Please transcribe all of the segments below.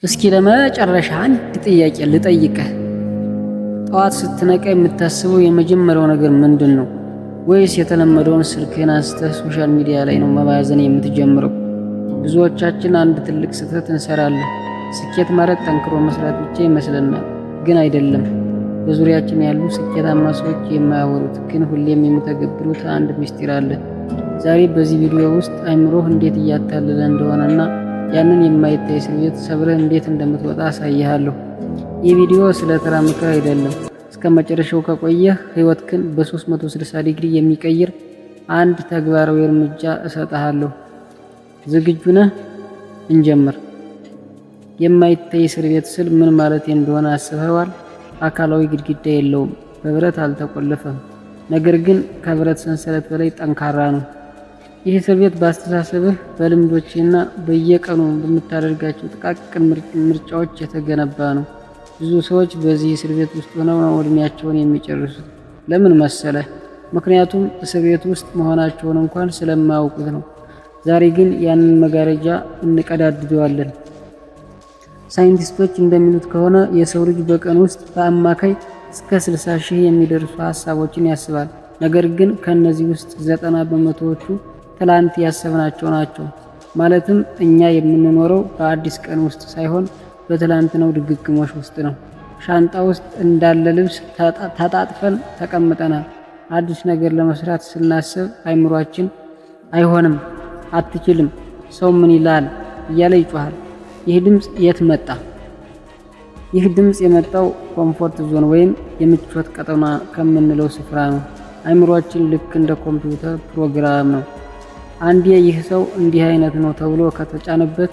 እስኪ ለመጨረሻ አንድ ጥያቄ ልጠይቅህ። ጠዋት ስትነቃ የምታስበው የመጀመሪያው ነገር ምንድን ነው? ወይስ የተለመደውን ስልክህን አንስተህ social media ላይ ነው መባዘን የምትጀምረው? ብዙዎቻችን አንድ ትልቅ ስህተት እንሰራለን። ስኬት ማለት ጠንክሮ መስራት ብቻ ይመስለናል፣ ግን አይደለም። በዙሪያችን ያሉ ስኬታማ ሰዎች የማያወሩት ግን ሁሌም የሚተገብሩት አንድ ምስጢር አለ። ዛሬ በዚህ ቪዲዮ ውስጥ አይምሮህ እንዴት እያታለለ እንደሆነና ያንን የማይታይ እስር ቤት ሰብረህ እንዴት እንደምትወጣ አሳይሃለሁ። ይህ ቪዲዮ ስለ ተራ ምክር አይደለም። እስከ መጨረሻው ከቆየህ ህይወትህን በ360 ዲግሪ የሚቀይር አንድ ተግባራዊ እርምጃ እሰጥሃለሁ። ዝግጁ ነህ? እንጀምር። የማይታይ እስር ቤት ስል ምን ማለት እንደሆነ አስበዋል? አካላዊ ግድግዳ የለውም፣ በብረት አልተቆለፈም። ነገር ግን ከብረት ሰንሰለት በላይ ጠንካራ ነው። ይህ እስር ቤት በአስተሳሰብህ፣ በልምዶችህና በየቀኑ በምታደርጋቸው ጥቃቅን ምርጫዎች የተገነባ ነው። ብዙ ሰዎች በዚህ እስር ቤት ውስጥ ሆነው ነው እድሜያቸውን የሚጨርሱት። ለምን መሰለህ? ምክንያቱም እስር ቤት ውስጥ መሆናቸውን እንኳን ስለማያውቁት ነው። ዛሬ ግን ያንን መጋረጃ እንቀዳድደዋለን። ሳይንቲስቶች እንደሚሉት ከሆነ የሰው ልጅ በቀን ውስጥ በአማካይ እስከ 60 ሺህ የሚደርሱ ሀሳቦችን ያስባል። ነገር ግን ከእነዚህ ውስጥ 90 በመቶዎቹ ትላንት ያሰብናቸው ናቸው። ማለትም እኛ የምንኖረው በአዲስ ቀን ውስጥ ሳይሆን በትላንትናው ድግግሞሽ ውስጥ ነው። ሻንጣ ውስጥ እንዳለ ልብስ ተጣጥፈን ተቀምጠናል። አዲስ ነገር ለመስራት ስናስብ አይምሯችን አይሆንም፣ አትችልም፣ ሰው ምን ይላል እያለ ይጮሃል። ይህ ድምፅ የት መጣ? ይህ ድምፅ የመጣው comfort zone ወይም የምቾት ቀጠና ከምንለው ስፍራ ነው። አይምሯችን ልክ እንደ ኮምፒውተር ፕሮግራም ነው። አንዴ ይህ ሰው እንዲህ አይነት ነው ተብሎ ከተጫነበት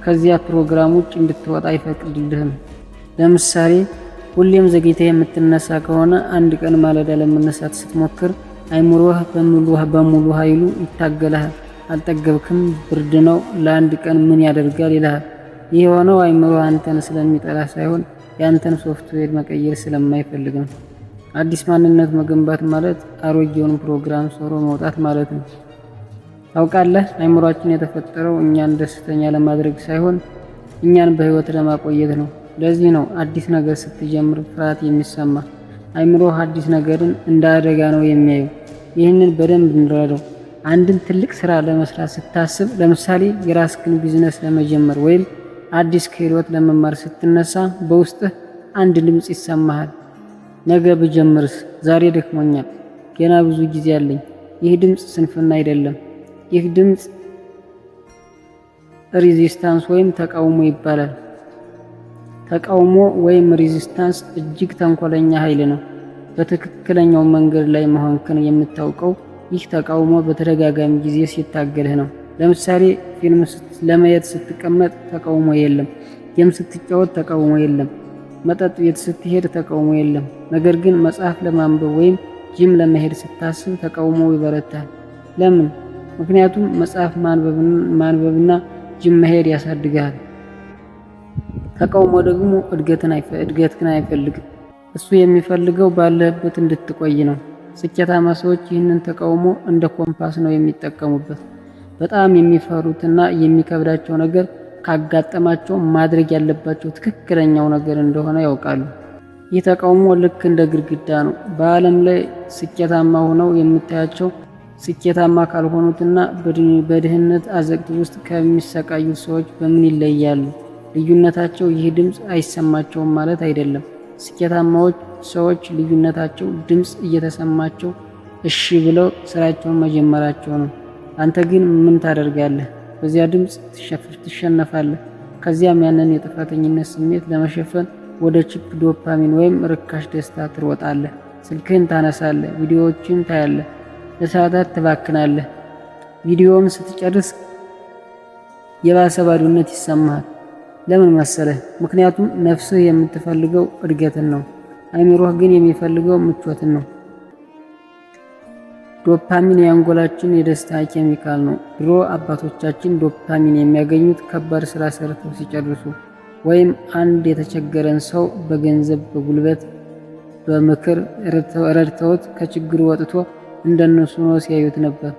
ከዚያ ፕሮግራም ውጭ እንድትወጣ አይፈቅድልህም። ለምሳሌ ሁሌም ዘግይተህ የምትነሳ ከሆነ አንድ ቀን ማለዳ ለመነሳት ስትሞክር አይምሮህ በሙሉ ኃይሉ ይታገልሃል። አልጠገብክም፣ ብርድ ነው፣ ለአንድ ቀን ምን ያደርጋል ይልሃል። ይህ የሆነው አይምሮህ አንተን ስለሚጠላ ሳይሆን የአንተን ሶፍትዌር መቀየር ስለማይፈልግ ነው። አዲስ ማንነት መገንባት ማለት አሮጌውን ፕሮግራም ሰብሮ መውጣት ማለት ነው። ታውቃለህ፣ አይምሯችን የተፈጠረው እኛን ደስተኛ ለማድረግ ሳይሆን እኛን በህይወት ለማቆየት ነው። ለዚህ ነው አዲስ ነገር ስትጀምር ፍርሃት የሚሰማ። አይምሮህ አዲስ ነገርን እንደ አደጋ ነው የሚያየው። ይህንን በደንብ እንረዳው። አንድን ትልቅ ስራ ለመስራት ስታስብ፣ ለምሳሌ የራስህን ቢዝነስ ለመጀመር ወይም አዲስ ክህሎት ለመማር ስትነሳ፣ በውስጥህ አንድ ድምፅ ይሰማሃል። ነገ ብጀምርስ? ዛሬ ደክሞኛል፣ ገና ብዙ ጊዜ አለኝ። ይህ ድምፅ ስንፍና አይደለም። ይህ ድምፅ resistance ወይም ተቃውሞ ይባላል። ተቃውሞ ወይም resistance እጅግ ተንኮለኛ ኃይል ነው። በትክክለኛው መንገድ ላይ መሆንክን የምታውቀው ይህ ተቃውሞ በተደጋጋሚ ጊዜ ሲታገልህ ነው። ለምሳሌ ፊልም ለማየት ስትቀመጥ ተቃውሞ የለም። Game ስትጫወት ተቃውሞ የለም። መጠጥ ቤት ስትሄድ ተቃውሞ የለም። ነገር ግን መጽሐፍ ለማንበብ ወይም ጂም ለመሄድ ስታስብ ተቃውሞው ይበረታል። ለምን? ምክንያቱም መጽሐፍ ማንበብና ጂም መሄድ ያሳድግሃል። ተቃውሞ ደግሞ እድገትን አይፈልግም። እሱ የሚፈልገው ባለህበት እንድትቆይ ነው። ስኬታማ ሰዎች ይህንን ተቃውሞ እንደ ኮምፓስ ነው የሚጠቀሙበት። በጣም የሚፈሩትና የሚከብዳቸው ነገር ካጋጠማቸው ማድረግ ያለባቸው ትክክለኛው ነገር እንደሆነ ያውቃሉ። ይህ ተቃውሞ ልክ እንደ ግድግዳ ነው። በዓለም ላይ ስኬታማ ሆነው የምታያቸው ስኬታማ ካልሆኑትና በድህነት አዘቅት ውስጥ ከሚሰቃዩት ሰዎች በምን ይለያሉ? ልዩነታቸው ይህ ድምፅ አይሰማቸውም ማለት አይደለም። ስኬታማዎች ሰዎች ልዩነታቸው ድምፅ እየተሰማቸው እሺ ብለው ስራቸውን መጀመራቸው ነው። አንተ ግን ምን ታደርጋለህ? በዚያ ድምፅ ትሸነፋለህ። ከዚያም ያንን የጥፋተኝነት ስሜት ለመሸፈን ወደ cheap dopamine ወይም ርካሽ ደስታ ትሮጣለህ። ስልክህን ታነሳለህ፣ ቪዲዮዎችን ታያለህ፣ ለሰዓታት ትባክናለህ። ቪዲዮውን ስትጨርስ የባሰ ባዶነት ይሰማሃል። ለምን መሰለህ? ምክንያቱም ነፍስህ የምትፈልገው እድገትን ነው። አይምሮህ ግን የሚፈልገው ምቾትን ነው። ዶፓሚን የአንጎላችን የደስታ ኬሚካል ነው። ድሮ አባቶቻችን ዶፓሚን የሚያገኙት ከባድ ስራ ሰርተው ሲጨርሱ ወይም አንድ የተቸገረን ሰው በገንዘብ፣ በጉልበት፣ በምክር ረድተውት ከችግሩ ወጥቶ እንደነሱ ነው ሲያዩት ነበር።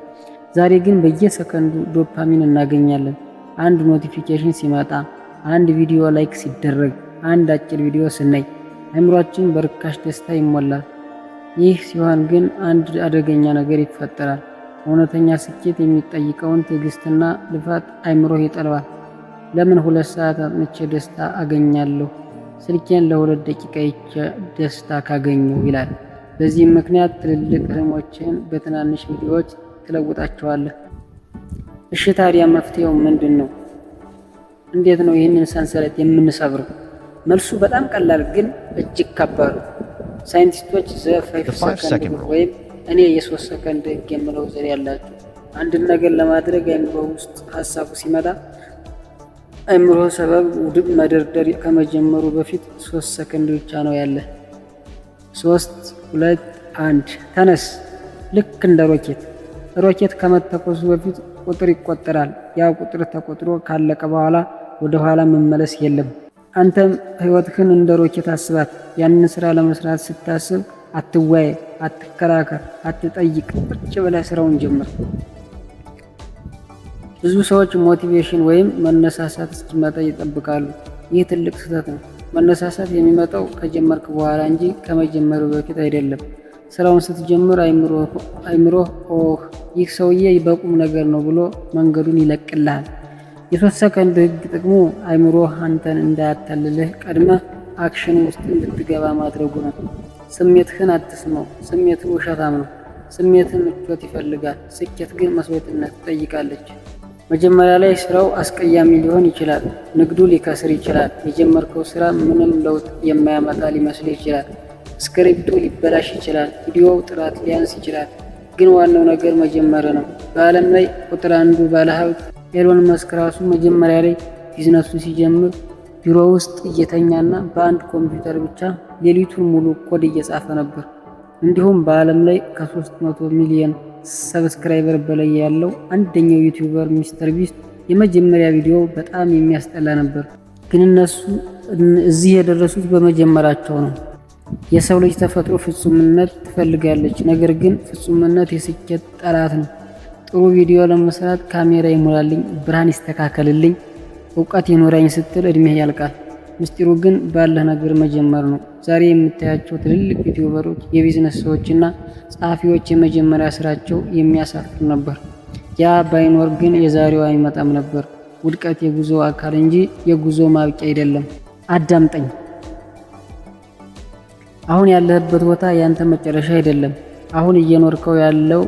ዛሬ ግን በየሰከንዱ ዶፓሚን እናገኛለን። አንድ notification ሲመጣ፣ አንድ ቪዲዮ like ሲደረግ፣ አንድ አጭር ቪዲዮ ስናይ አእምሯችን በርካሽ ደስታ ይሞላል። ይህ ሲሆን ግን አንድ አደገኛ ነገር ይፈጠራል። እውነተኛ ስኬት የሚጠይቀውን ትዕግስትና ልፋት አእምሮህ ይጠላዋል። ለምን 2 ሰዓት አጥንቼ ደስታ አገኛለሁ? ስልኬን ለ2 ደቂቃ አይቼ ደስታ ካገኘሁ ይላል። በዚህም ምክንያት ትልልቅ ህልሞችህን በትናንሽ ቪዲዮዎች ትለውጣቸዋለህ። እሺ ታዲያ መፍትሄው ምንድን ነው? እንዴት ነው ይህንን ሰንሰለት የምንሰብረው? መልሱ በጣም ቀላል ግን እጅግ ከባድ ነው። ሳይንቲስቶች the five The five second second rule rule. ወይም እኔ የ3 ሰከንድ ህግ የምለው ዘዴ ያላቸው። አንድን ነገር ለማድረግ አእምሮ ውስጥ ሀሳቡ ሲመጣ፣ አእምሮ ሰበብ ውድቅ መደርደር ከመጀመሩ በፊት 3 ሰከንድ ብቻ ነው ያለ። ሶስት፣ ሁለት፣ አንድ፣ ተነስ! ልክ እንደ ሮኬት። ሮኬት ከመተኮሱ በፊት ቁጥር ይቆጠራል። ያ ቁጥር ተቆጥሮ ካለቀ በኋላ ወደ ኋላ መመለስ የለም። አንተም ህይወትህን እንደ ሮኬት አስባት። ያንን ስራ ለመስራት ስታስብ አትወያይ፣ አትከራከር፣ አትጠይቅ። ቁጭ ብለህ ስራውን ጀምር። ብዙ ሰዎች motivation ወይም መነሳሳት እስኪመጣ ይጠብቃሉ። ይህ ትልቅ ስህተት ነው። መነሳሳት የሚመጣው ከጀመርክ በኋላ እንጂ ከመጀመሩ በፊት አይደለም። ስራውን ስትጀምር አይምሮህ "ኦህ፣ ይህ ሰውዬ በቁም ነገር ነው" ብሎ መንገዱን ይለቅልሃል። የ3 ሰከንድ ህግ ጥቅሙ አይምሮህ አንተን እንዳያታልልህ ቀድመህ action ውስጥ እንድትገባ ማድረጉ ነው። ስሜትህን አትስማው። ስሜትህ ውሸታም ነው። ስሜትህ ምቾት ይፈልጋል። ስኬት ግን መስዋዕትነት ትጠይቃለች። መጀመሪያ ላይ ስራው አስቀያሚ ሊሆን ይችላል። ንግዱ ሊከስር ይችላል። የጀመርከው ስራ ምንም ለውጥ የማያመጣ ሊመስልህ ይችላል። Script ኡ ሊበላሽ ይችላል። ቪዲዮው ጥራት ሊያንስ ይችላል። ግን ዋናው ነገር መጀመር ነው። በዓለም ላይ ቁጥር አንዱ ባለሀብት ኤሎን መስክ ራሱ መጀመሪያ ላይ ቢዝነሱን ሲጀምር ቢሮ ውስጥ እየተኛና በአንድ ኮምፒውተር ብቻ ሌሊቱን ሙሉ ኮድ እየጻፈ ነበር። እንዲሁም በዓለም ላይ ከ300 ሚሊዮን subscriber በላይ ያለው አንደኛው YouTuber ሚስተር ቢስት የመጀመሪያ ቪዲዮ በጣም የሚያስጠላ ነበር። ግን እነሱ እዚህ የደረሱት በመጀመራቸው ነው። የሰው ልጅ ተፈጥሮ ፍጹምነት ትፈልጋለች። ነገር ግን ፍጹምነት የስኬት ጠላት ነው። ጥሩ ቪዲዮ ለመስራት ካሜራ ይሙላልኝ፣ ብርሃን ይስተካከልልኝ፣ እውቀት ይኑረኝ ስትል እድሜህ ያልቃል። ምስጢሩ ግን ባለህ ነገር መጀመር ነው። ዛሬ የምታያቸው ትልልቅ ዩቲዩበሮች፣ የቢዝነስ ሰዎችና ጸሐፊዎች የመጀመሪያ ስራቸው የሚያሳፍር ነበር። ያ ባይኖር ግን የዛሬው አይመጣም ነበር። ውድቀት የጉዞ አካል እንጂ የጉዞ ማብቂያ አይደለም። አዳምጠኝ። አሁን ያለህበት ቦታ ያንተ መጨረሻ አይደለም። አሁን እየኖርከው ያለው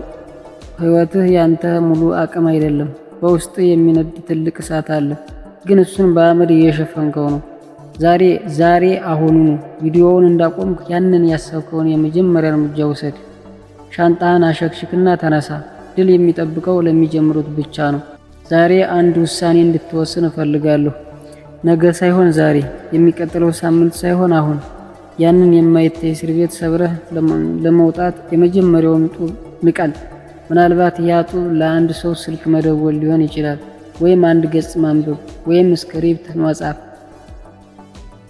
ህይወትህ ያንተ ሙሉ አቅም አይደለም። በውስጥህ የሚነድ ትልቅ እሳት አለ፣ ግን እሱን በአመድ እየሸፈንከው ነው። ዛሬ፣ ዛሬ፣ አሁኑኑ ቪዲዮውን እንዳቆምክ ያንን ያሰብከውን የመጀመሪያ እርምጃ ውሰድ። ሻንጣህን አሸክሽክና ተነሳ። ድል የሚጠብቀው ለሚጀምሩት ብቻ ነው። ዛሬ አንድ ውሳኔ እንድትወስን እፈልጋለሁ። ነገ ሳይሆን ዛሬ፣ የሚቀጥለው ሳምንት ሳይሆን አሁን። ያንን የማይታይ እስር ቤት ሰብረህ ለመውጣት የመጀመሪያውን ጡብ ንቀል። ምናልባት ያ ጡብ ለአንድ ሰው ስልክ መደወል ሊሆን ይችላል፣ ወይም አንድ ገጽ ማንበብ፣ ወይም script መጻፍ።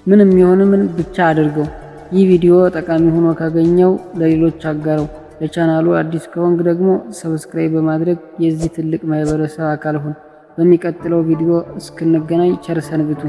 ምንም ይሁን ምን ብቻ አድርገው። ይህ ቪዲዮ ጠቃሚ ሆኖ ካገኘኸው ለሌሎች አጋራው። ለቻናሉ አዲስ ከሆንክ ደግሞ subscribe በማድረግ የዚህ ትልቅ ማህበረሰብ አካል ሁን። በሚቀጥለው ቪዲዮ እስክንገናኝ ቸር ሰንብቱ።